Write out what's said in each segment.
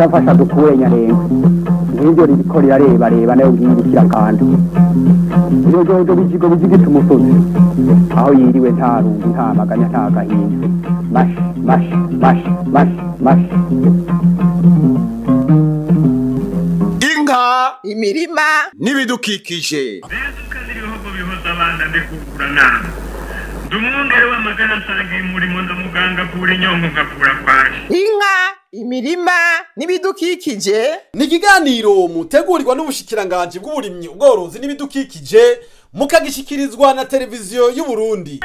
Afasha dukure nyarenga ngibyo ririko rirareba reba nayo ngibikira kandi iyo jojo bijigo bijigita umusozi aho yiriwe nta rungu nta maganya nta gahinda mash mash mash mash mash inka imirima n'ibidukikije inka imirima n'ibidukikije. Ni ikiganiro mutegurirwa n'ubushikiranganje bw'uburimyi ubworozi n'ibidukikije mukagishikirizwa na televiziyo y'u Burundi.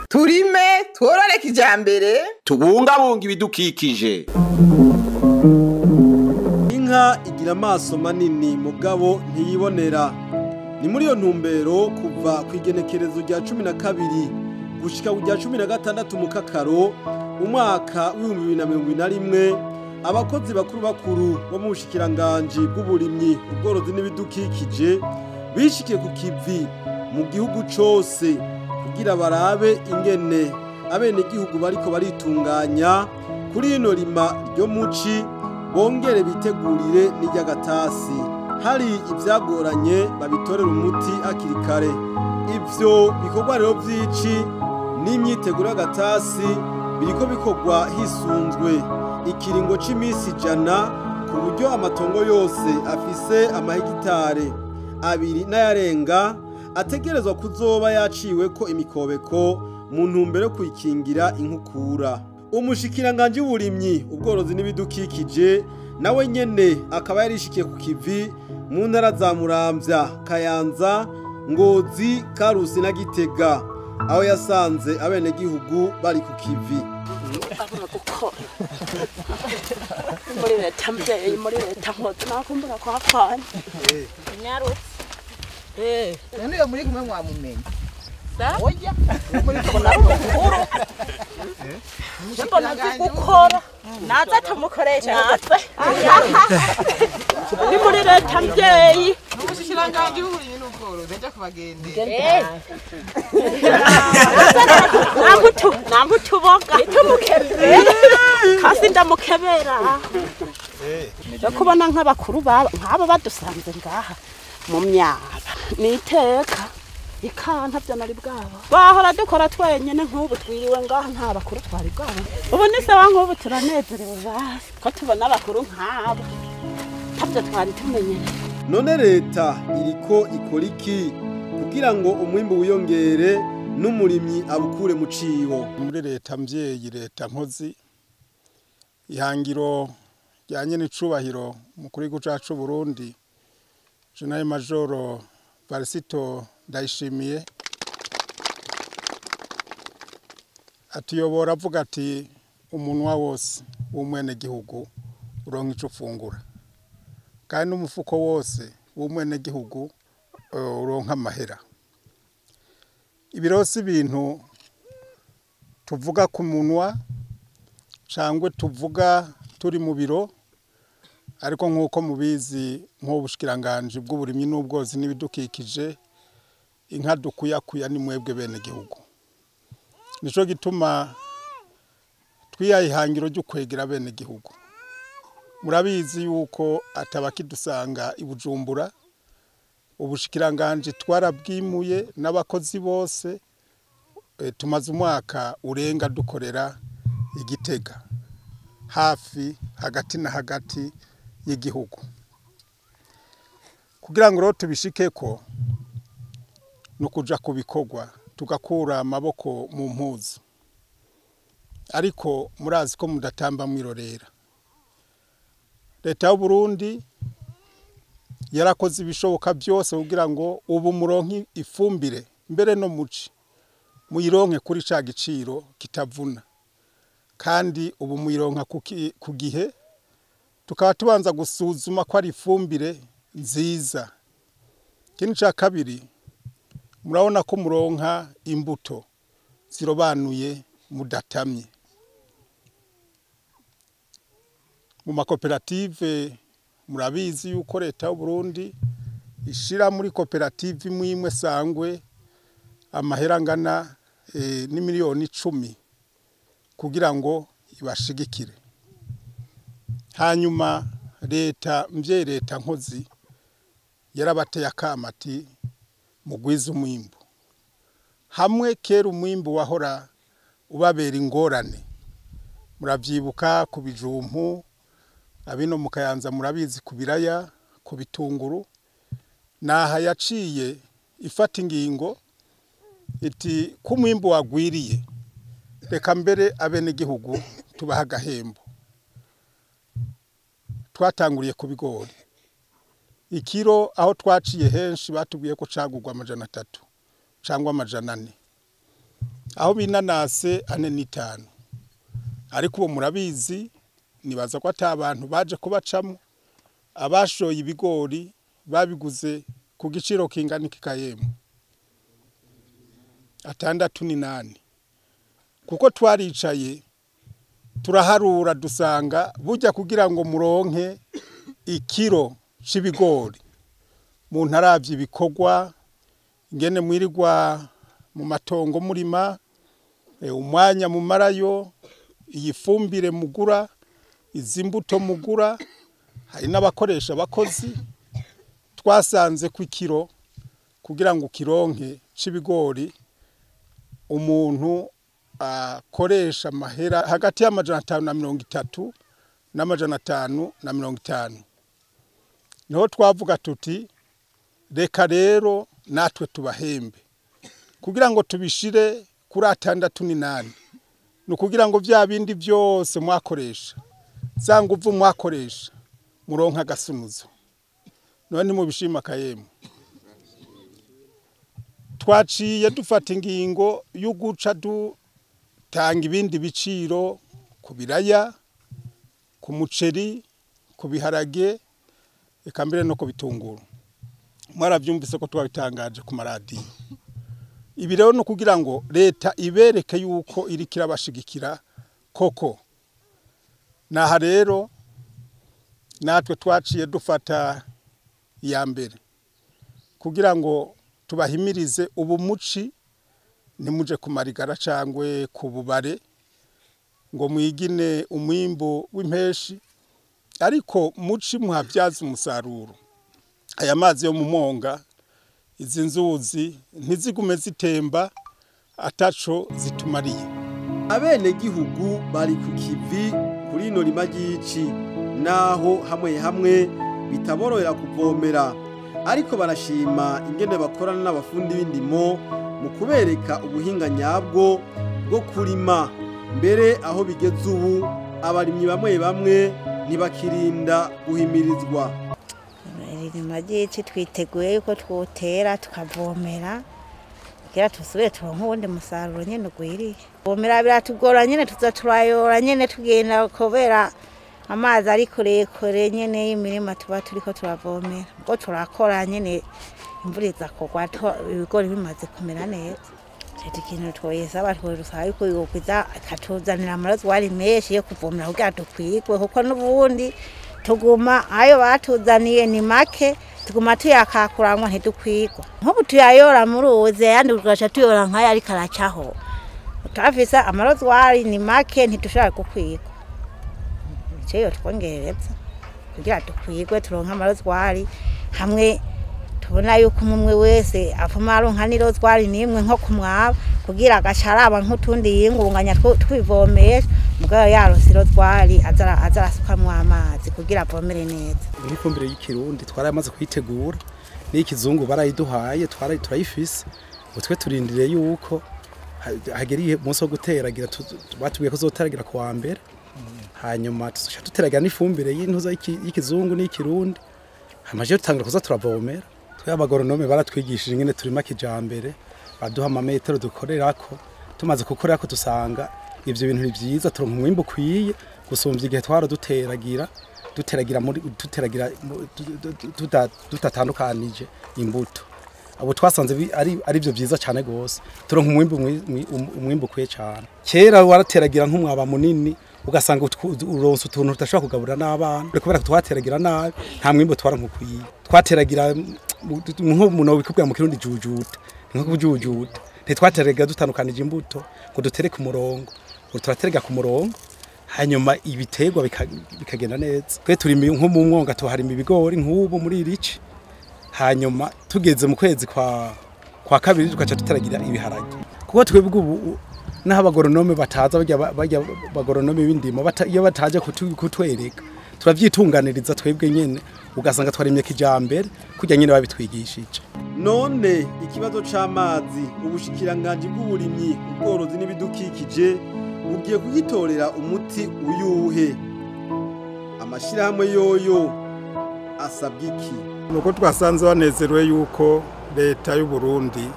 Turime tworore kijambere tubungabunga ibidukikije. Inka igira amaso manini mugabo ntiyibonera. Ni muri iyo ntumbero kuva ku igenekerezo rya 12 gushika ku rya 16 mu Kakaro umwaka w'2021 abakozi bakuru bakuru bo mu bushikiranganje bw'uburimyi ubworozi n'ibidukikije bishikiye ku kivi mu gihugu cose kugira barabe ingene abenegihugu bariko baritunganya kuri ino rima ryo muci bongere bitegurire n'iryagatasi. Hari ivyagoranye babitorera umuti hakiri kare. Ivyo bikorwa rero vy'ici n'imyiteguro y'agatasi biriko bikorwa hisunzwe ikiringo c'imisi 100 ku buryo amatongo yose afise amahegitare 2 n'ayarenga ategerezwa kuzoba yaciweko imikobeko mu ntumbero yo kuyikingira inkukura. Umushikiranganje w'uburimyi ubworozi n'ibidukikije nawe nyene akaba yarishikiye ku kivi mu ntara za Muramvya, Kayanza, Ngozi, Karusi na Gitega aho yasanze abenegihugu bari ku kivi. Muri leta mvyeyi, muri leta nkozi nakumbura kwa fana. Nyarutse. None iyo muri kumwe mwamumenye. Oya, muri kubona mukuru. Mbona azi gukora. Naza tumukoresha naze. Ni muri leta mvyeyi. N'ubushikiranganje bw'uburimyi n'ubworozi aja kubagendera. Namutuboga. Nitumukebera. Kasi ndamukebera. Cyo kubona nk'abakuru nk'abo badusanze ngaha mu myaba. Niteka ikanta byo nari bwabo. Bahora dukora twenyene nk'ubu twiriwe ngaha nta bakuru twari bwabo. Ubu ni sawa nk'ubu turanezerewe basi ko tubona abakuru nk'abo. Tabyo twari tumenyere. None leta iriko ikora iki kugira ngo umwimbu wiyongere n'umurimyi abukure mu cibo? Muri leta mvyeyi, leta nkozi, ihangiro rya nyene icubahiro mukuru w'igihugu cacu Burundi General Major Varisito Ndayishimiye atuyobora avuga ati umunwa wose w'umwenegihugu uronka ico ufungura kandi n'umufuko wose w'umwenegihugu uronka amahera. Ibirosi ibintu tuvuga ku munwa cangwe tuvuga turi mu biro, ariko nk'uko mubizi nk'ubushikiranganje bw'uburimyi n'ubworozi n'ibidukikije inka dukuyakuya ni mwebwe bene gihugu. Nico gituma twiyaye ihangiro ryo kwegera bene gihugu. Murabizi yuko atabakidusanga i Bujumbura, ubushikiranganje twarabwimuye n'abakozi bose, tumaze umwaka urenga dukorera igitega hafi hagati na hagati y'igihugu. Kugira ngo rero tubishikeko no kuja kubikorwa tugakura amaboko mu mpuzu, ariko murazi ko mudatamba mwirorera. Leta y'u Burundi yarakoze ibishoboka byose kugira ngo ubu muronke ifumbire mbere no muci muyironke kuri ca giciro kitavuna, kandi ubu muyironka ku gihe. Tukaba tubanza gusuzuma ko ari ifumbire nziza. Ikindi ca kabiri, murabona ko muronka imbuto zirobanuye mudatamye. Mu makoperative murabizi yuko leta y'u Burundi ishira muri koperative imwe imwe sangwe amahera angana n'imiliyoni 10 kugira ngo ibashigikire. Hanyuma leta mvye leta nkozi yarabateye akamati mugwiza umwimbu. Hamwe kera umwimbu wahora ubabera ingorane, muravyibuka ku bijumpu, abino mukayanza murabizi ku biraya, ku bitunguru. Naha yaciye ifata ingingo iti ku mwimbu wagwiriye reka mbere abenegihugu tubaha agahembo. Twatanguriye ku bigori ikiro, aho twaciye henshi batubwiye ko cagurwa 300 cyangwa 400, aho binanase 4.5. Ariko ubu murabizi nibaza ko atabantu baje kubacamo, abashoye ibigori babiguze ku giciro kingana ikikayemo 6.8, kuko twaricaye turaharura dusanga burya kugira ngo muronke ikiro c'ibigori mu ntaravye ibikorwa ingene mwirirwa mu matongo murima, umwanya mumarayo, iyi fumbire mugura, izi mbuto mugura, hari n'abakoresha abakozi. Twasanze ku ikiro kugira ngo kironke c'ibigori umuntu akoresha amahera hagati ya 530 na 550. Niho twavuga tuti reka rero natwe tubahembe kugira ngo tubishire kuri 6.8, ni kugira ngo vya bindi byose mwakoresha za nguvu mwakoresha muronka agasunuzo. None mubishima kayemu. Twaciye dufata ingingo yo guca dutanga ibindi biciro ku biraya, ku muceri, ku biharage, eka mbere no ku bitunguru. Mwaravyumvise ko twabitangaje ku maradiyo. Ibi rero no kugira ngo leta ibereke yuko iri kirabashigikira koko. Naha rero natwe twaciye dufata iya mbere kugira ngo tubahimirize ubu muci ntimuje kumarigara cangwe ku bubare ngo mwigine umwimbu w'impeshi, ariko muci muhabyaza umusaruro. Aya mazi yo mu monga, izi nzuzi ntizigume zitemba ataco zitumariye. Abene gihugu bari ku kivi kuri ino rima ry'ici, naho hamwe hamwe bitaborohera kuvomera, ariko barashima ingene bakorana n'abafundi b'indimo mu kubereka ubuhinga nyabwo bwo kurima. Mbere aho bigeze ubu abarimyi bamwe bamwe ntibakirinda guhimirizwa. Irima ry'ici twiteguye yuko twotera tukavomera kugira tusubire turonke uwundi musaruro nyene ugwiriye. Vomera biratugora nyene, tuza turayora nyene tugenda kubera amazi ari kurekure nyene y'imirima tuba turiko turavomera. Ubwo turakora nyene imvura iza kugwa ibigori bimaze kumera neza. Rero ikintu twoyesaba tworusaba yuko yokwiza akatuzanira amarozwari menshi yo kuvomera kugira dukwigwe, kuko n'ubundi tuguma ayo batuzaniye ni make, tuguma tuyakakuranwa ntidukwigwa. Nk'ubu tuyayora mu ruzi ayandi tugaca tuyora nk'ayo ariko aracaho. Turafise amarozwari ni make ntidushobora gukwigwa. Ico yotwongerereza kugira dukwigwe turonke amarozwari, hamwe tubona yuko umwe wese avuma aronka n'irozwari nimwe nko kumwaba kugira agaca araba nk'utundi yingunganya twivomesha, mugabo yaronse irozwari aza arasukamwo amazi kugira avomere neza. Ifumbire y'ikirundi twaramaze kuyitegura, n'ikizungu barayiduhaye, turayifise. Utwe turindiriye yuko hageriye umunsi wo guteragira, batubwiye ko zoteragira ku wa mbere, hanyuma tuzoca duteragira n'ifumbire y'intuza y'ikizungu n'ikirundi, hamaje dutangira kuza turavomera. Twe abagoronome baratwigishije ingene turima kijambere, baduha amametero dukorerako, tumaze gukorerako dusanga ivyo bintu ni vyiza, turonka umwimbu ukwiye gusumvya igihe twara duteragira duteragira tudatandukanije imbuto. Abo twasanze ari byo vyiza cyane gose, turonka umwimbu ukwiye cyane. Kera warateragira nk'umwaba munini Ugasanga uronse utuntu tutashobora kugaburira n'abana kubera twateragira nabi, nta mwimbo twarankukuye. Twateragira nko umuntu wikubwira mu kirundi jujuta, nko kujujuta. Ntitwateragira dutandukanije imbuto ngo dutere ku murongo, ngo turaterega ku murongo hanyuma ibiterwa bikagenda neza. Twe turi nko mu mwonga tuharima ibigori nk'ubu muri irici, hanyuma tugeze mu kwezi kwa kabiri tukaca tuteragira ibiharage. Kuko twebwe ubu naho abagoronome bataza bajya bagoronome b'indimo iyo bataje kutwereka turavyitunganiriza twebwe nyene, ugasanga twarimye kijambere kujya nyene babitwigishije. None ikibazo c'amazi ubushikiranganje bw'uburimyi ubworozi n'ibidukikije bugiye kugitorera umuti uyuhe? Amashirahamwe yoyo asabwa iki? Nuko twasanze banezerewe yuko leta y'u Burundi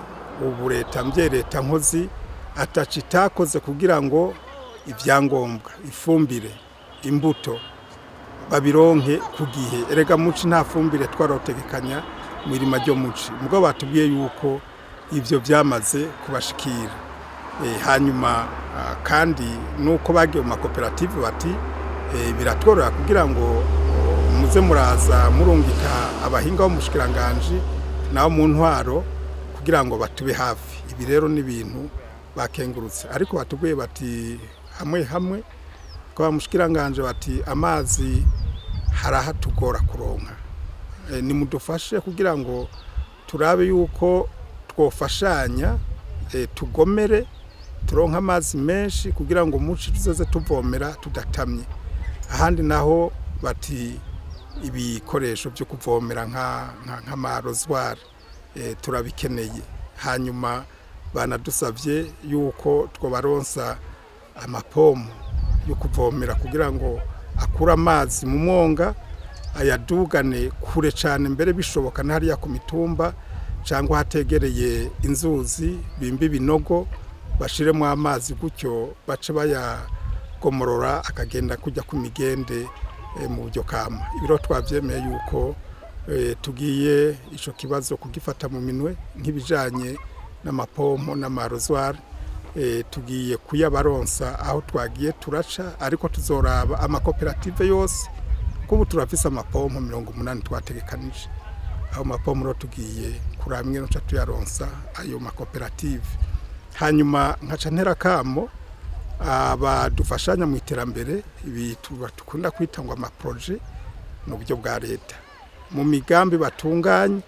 ubu leta mvye leta nkozi atacitakoze kugira ngo ibyangombwa ifumbire imbuto babironke ku gihe. Erega muci nta fumbire twarotegekanya mu irima ryo muci, mugabo batubwiye yuko ivyo byamaze kubashikira. Hanyuma kandi nuko bagiye mu makoperative bati biratworohera kugira ngo muze muraza murungika abahinga bo mushikiranganje naho mu ntwaro kugira ngo batube hafi. Ibi rero ni ibintu bakengurutse, ariko batubwiye bati hamwe hamwe kwa mushikiranganje bati amazi harahatugora kuronka, ni mudufashe kugira ngo turabe yuko twofashanya tugomere turonka amazi menshi kugira ngo muci tuzoze tuvomera tudatamye. Ahandi naho bati ibikoresho byo kuvomera nka marozwari turabikeneye. Hanyuma banadusavye yuko twobaronsa amapomo yo kuvomera kugira ngo akura amazi mu mwonga ayadugane kure cyane, mbere bishoboka na hariya ku mitumba cyangwa hategereye inzuzi bimbi binogo bashiremo amazi gutyo bace bayagomorora akagenda kujya ku migende mu buryo kama. Ibiro twavyemeye yuko tugiye ico kibazo kugifata mu minwe nk'ibijanye n'amapompo n'amarozwari, tugiye kuyabaronsa aho twagiye turaca, ariko tuzoraba amakoperative yose kubu turafise amapompo 80 twategekanije. Aho mapompo ro tugiye kuramwe no tuyaronsa ayo makoperative. Hanyuma nkaca ntera kamo abadufashanya mu iterambere ibitu batukunda kwita ngo amaproje mu buryo bwa leta, mu migambi batunganye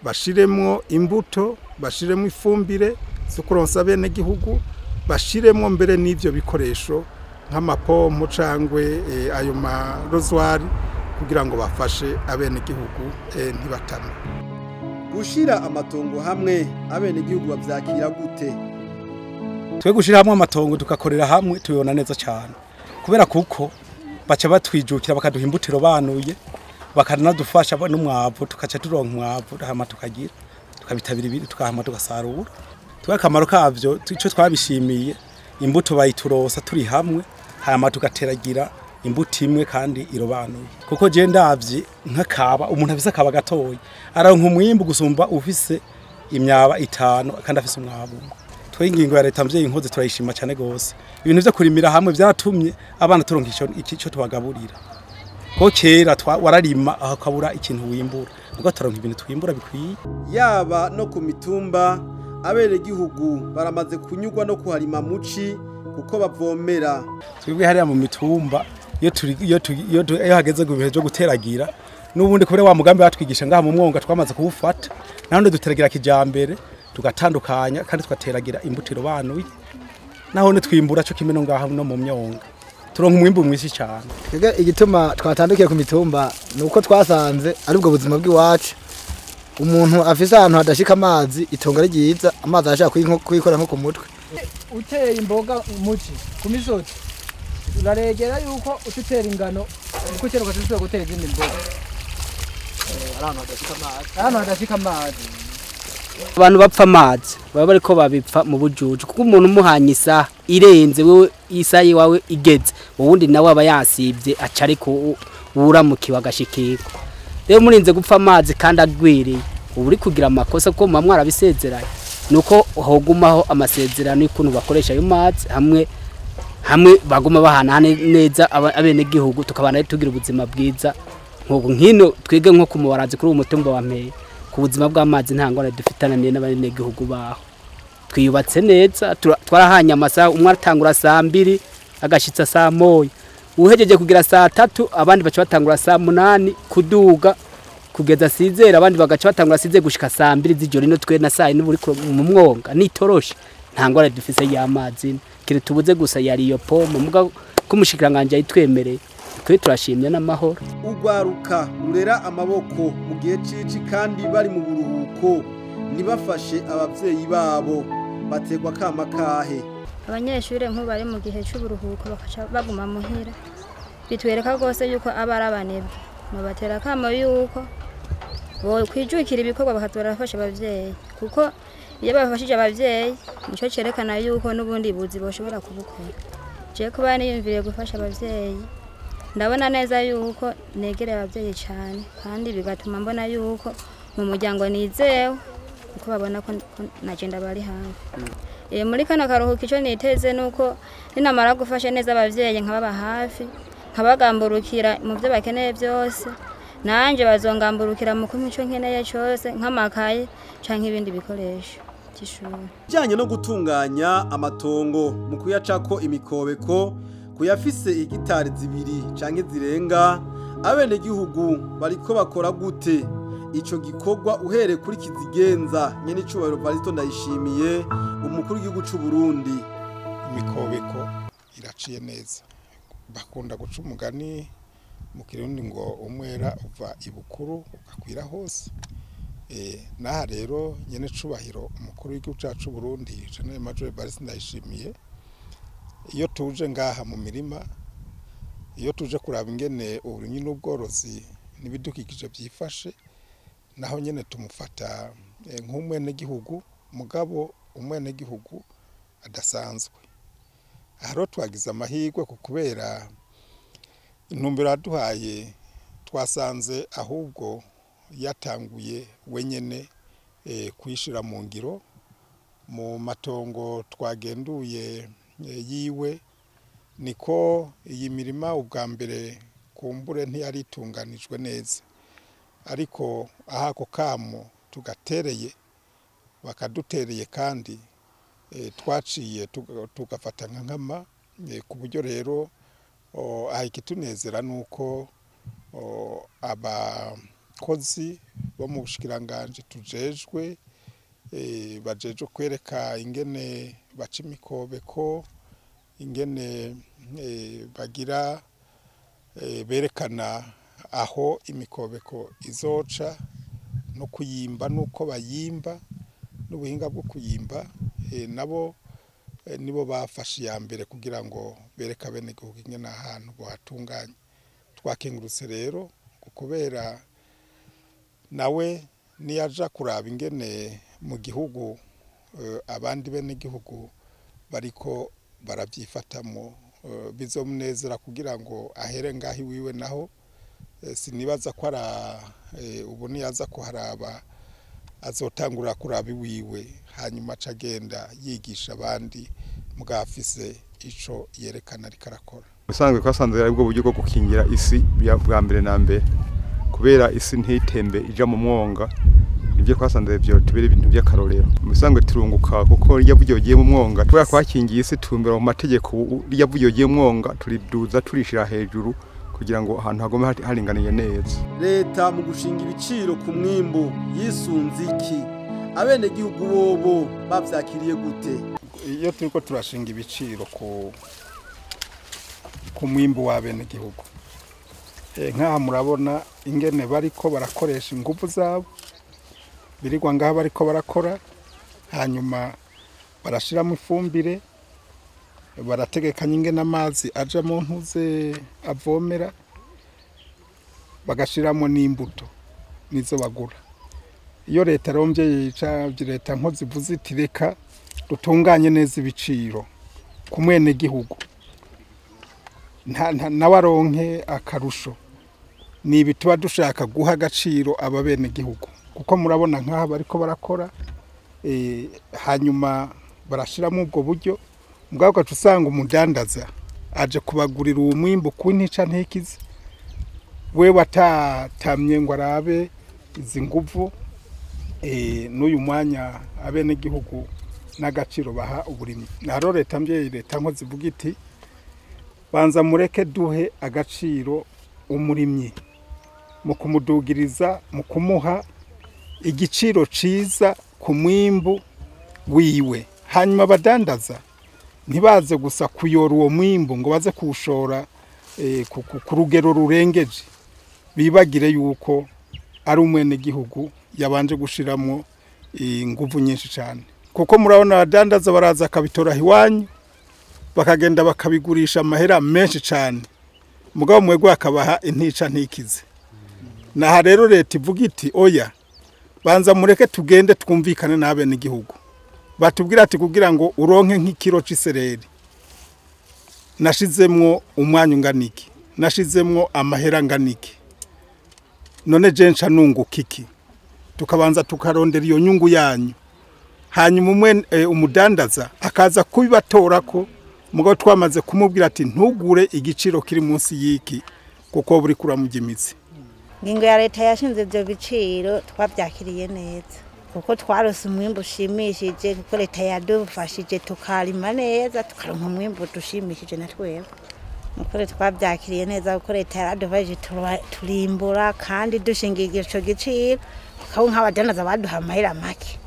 bashiremwo imbuto, bashiremwo ifumbire zo kuronsa bene gihugu, bashiremwo mbere n'ivyo bikoresho nk'amapompo cangwe ayo marozwari kugira ngo bafashe abene gihugu ntibatame. Gushira amatongo hamwe abene gihugu bavyakira gute? Twe gushira hamwe amatongo tukakorera hamwe tubibona neza cyane, kubera kuko baca batwijukira bakaduha imbutiro banuye, bakanadufasha n'umwavu tukaca turonka umwavu hama tukagira tukabitabira ibindi tukahama tugasarura. Twa akamaro kavyo ico twabishimiye, imbuto bayiturosa turi hamwe hama tugateragira imbuto imwe kandi irobanuye. Kuko je ndavye nk'akaba umuntu afise akaba gatoyi aronka umwimbu gusumba ufise imyaba 5 kandi afise umwabu. Twe ingingo ya leta mvye inkozi turayishima cyane gose. Ibintu vyo kurimira hamwe byaratumye abana turonka ico tubagaburira. Ko kera wararima akabura ikintu wimbura, ubwo turonka ibintu twimbura bikwiye. Yaba no ku mitumba abere gihugu baramaze kunyugwa no kuharima muci kuko bavomera. Twebwe hariya mu mitumba iyo hageze ku bihe byo guteragira n'ubundi kubera wa mugambi batwigisha ngaha mu mwonga twamaze kuwufata, naho duteragira kijambere tugatandukanya kandi tugateragira imbutiro banuye, naho ne twimbura cyo kimwe no ngaha no mu myonga turonka umwimbu mwinshi cyane. Twebwe igituma twatandukiye ku mitumba nuko twasanze ari ubwo buzima bw'iwacu. Umuntu afise ahantu hadashika amazi, itongo ari ryiza, amazi arashaka kuyikora nko ku mutwe. Uteye imboga muci ku misozi uraregera yuko ututera ingano uko utera ugasubira gutera izindi mboga. Ahantu hadashika amazi. Abantu bapfa amazi baba bariko babipfa mu bujuju, kuko umuntu umuhanye isaha irenze wewe isaha iwawe igeze uwundi nawe aba yasivye aca ariko uramukiwe agashikirwa. Rero murinze gupfa amazi kandi agwiriye ubu uri kugira amakosa kuko muba mwarabisezeranye. Nuko hogumaho amasezerano y'ukuntu bakoresha ayo mazi hamwe Hamwe baguma bahana neza abene gihugu tukabana tugira ubuzima bwiza nko nkino twige nko kumubarazi kuri umutumba wa Mpera ku buzima bw'amazi nta ngorane dufitana n'abene gihugu baho. Twiyubatse neza twarahanye amasaha, umwe atangura saa 2 agashitsa saa 1, uhejeje kugira saa 3 abandi baca batangura saa 8 kuduga kugeza sizera, abandi bagaca batangura size gushika saa 2 z'ijoro. Ino twe na saa 4 buri mu mwonga nitoroshe nta ngorane dufise y'amazi, kire tubuze gusa yari iyo pompo muga kumushikiranganje ayitwemereye twe turashimye n'amahoro. Ugwaruka rurera amaboko mu gihe cici kandi bari mu buruhuko nibafashe abavyeyi babo bategwa kama kahe. Abanyeshure nko bari mu gihe cy'uburuhuko bakaca baguma muhira bitwereka rwose yuko abarabanebwe mubatera kama yuko bo kwijukira ibikorwa bakatorafasha abavyeyi, kuko iyo bafashije abavyeyi nico cerekana yuko n'ubundi buzi boshobora kubukora. Je kuba niyumviriye gufasha abavyeyi ndabona neza yuko negereye abavyeyi cyane, kandi bigatuma mbona yuko mu muryango nizewe kuko babona ko nagenda bari hafi. Muri kano karuhuko ico niteze nuko ninamara gufasha neza abavyeyi nkababa hafi nkabagamburukira mu byo bakeneye byose, nanje bazongamburukira mu kumpa ico nkeneye cyose nk'amakaye canke ibindi bikoresho by'ishuri. Bijanye no gutunganya amatongo mu kuyacako imikobeko kuyafise igitari zibiri canke zirenga, abene gihugu bariko bakora gute ico gikorwa uhere kuri kizigenza nyene icubahiro Varisito Ndayishimiye umukuru w'igihugu c'u Burundi? Imikobeko iraciye neza, bakunda guca umugani mu Kirundi ngo umwera uva ibukuru ugakwira hose. Naha rero nyene cubahiro umukuru w'igihugu cacu Burundi General Major Evariste Ndayishimiye, iyo tuje ngaha mu mirima, iyo tuje kuraba ingene uburimyi n'ubworozi n'ibidukikije byifashe, naho nyene tumufata nk'umwene gihugu, mugabo umwene gihugu adasanzwe. Aharo twagize amahirwe ku kubera intumbero yaduhaye, twasanze ahubwo yatanguye wenyene kuyishira mu ngiro mu matongo twagenduye yiwe. Niko iyi mirima ubwa mbere kumbure ntiyari itunganijwe neza, ariko ahako kamo tugatereye bakadutereye kandi twaciye tugafata nka nkama, ku buryo rero aha ikitunezera nuko abakozi bo mu bushikiranganje tujejwe bajeje kwereka ingene baca imikobeko, ingene bagira berekana aho imikobeko izoca no kuyimba nuko bayimba n'ubuhinga bwo kuyimba, nabo nibo bafashe ya mbere kugira ngo bereka bene gihugu ingene ahantu bohatunganye. Twakengurutse rero kubera nawe niyaja kuraba ingene mu gihugu abandi bene gihugu bariko barabyifatamo, bizomunezera kugira ngo ahere ngahi wiwe naho sinibaza ko ara ubu niyaza kuharaba azotangura kuraba iwiwe, hanyuma acagenda yigisha abandi mugafise ico yerekana ariko arakora. Usanzwe twasanze ari bwo buryo bwo gukingira isi bwa mbere na mbere, kubera isi ntitembe ija mu mwonga, nibyo twasanze byo tubere ibintu by'akarorero. Musanzwe turunguka kuko rya buryo giye mu mwonga, twara twakingiye isi tumbera mu mategeko, rya buryo giye mu mwonga turiduza turishira hejuru kugira ngo ahantu hagome haringaniye neza. Leta mu gushinga ibiciro ku mwimbu yisunze iki? Abene gihugu bobo bavyakiriye gute? Iyo turiko turashinga ibiciro ku mwimbu w'abene gihugu, nkaha murabona ingene bariko barakoresha ingufu zabo, birirwa ngaha bariko barakora, hanyuma barashiramo ifumbire, barategekanya ingene amazi aja mu ntuze avomera, bagashiramo n'imbuto nizo bagura. Iyo leta romvye yica leta nko zivuze iti reka dutunganye neza ibiciro ku mwene gihugu, nawe akarusho, ni ibi tuba dushaka guha agaciro ababene gihugu, kuko murabona nkaha bariko barakora, hanyuma barashiramo ubwo buryo Mugabo ugaca usanga umudandaza aje kubagurira uwo mwimbu ku ntica ntikize, wewe atatamye ngo arabe izi nguvu n'uyu mwanya abenegihugu n'agaciro baha uburimyi. Naro leta mvyeyi, leta nko zivuga iti banza mureke duhe agaciro umurimyi mu kumudugiriza, mu kumuha igiciro ciza ku mwimbu wiwe, hanyuma abadandaza ntibaze gusa kuyora uwo mwimbu ngo baze kuwushora ku rugero rurengeje, bibagire yuko ari umwenegihugu yabanje gushiramwo inguvu nyinshi cyane. Kuko murabona abadandaza baraza akabitora iwanyu bakagenda bakabigurisha amahera menshi cyane, mugabo mwebwe akabaha intica ntikize. Naha rero leta ivuga iti oya, banza mureke tugende twumvikane n'abenegihugu, batubwira ati kugira ngo uronke nk'ikiro c'isereri nashizemwo umwanya unganiki, nashizemwo amahera nganiki, none je nca nunguka iki? Tukabanza tukarondera iyo nyungu yanyu, hanyuma umwe umudandaza akaza kubibatorako, mugabo twamaze kumubwira ati ntugure igiciro kiri munsi y'iki kuko buri kuramujya imitsi. Ingingo ya leta yashinze ibyo biciro twabyakiriye neza, kuko twarose umwimbu ushimishije, kuko leta yadufashije tukarima neza tukaronka umwimbu dushimishije na twebwe. Nuko twabyakiriye neza kuko leta yaradufashije turimbura kandi dushingiye ico giciro, kuko nk'abadandaza baduha amahera make,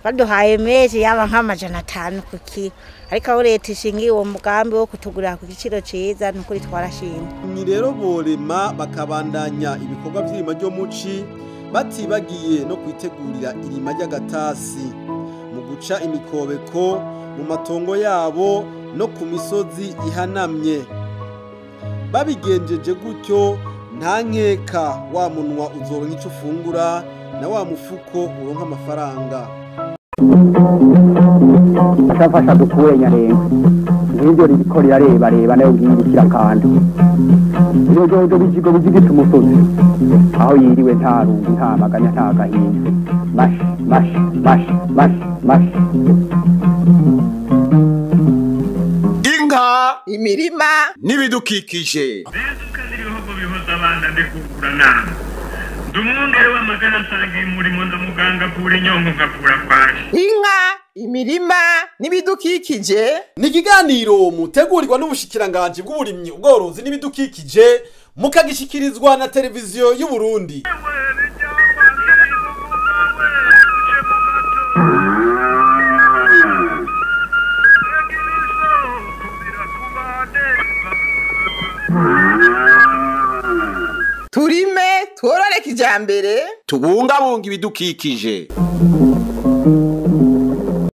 baduhaye menshi yaba nk'500 ku kiro, ariko aho leta ishingiye uwo mugambi wo kutugurira ku giciro ciza nukuri twarashimye. Ni rero borema bakabandanya ibikorwa vy'irima ryo muci batibagiye no kwitegurira irima ry'agatasi mu guca imikobeko mu matongo yabo no ku misozi ihanamye. Babigenjeje gutyo nta nkeka wa munwa uzoronka ico ufungura na wa mufuko uronka amafaranga. Ashafasha dukure Nyarenga ngiryo ririko rirarebareba nayo ngiyi kirakanda ibijojo bijigo bijigita umusozi aho yiriwe nta rungu nta maganya nta gahinda. Mash mash mash mash mash. Inka, imirima n'ibidukikije. Inka, imirima n'ibidukikije ni ikiganiro mutegurirwa n'ubushikiranganje bw'uburimyi, ubworozi n'ibidukikije, mukagishikirizwa na televiziyo y'u Burundi. Turime tworore kijambere, tubungabunga ibidukikije.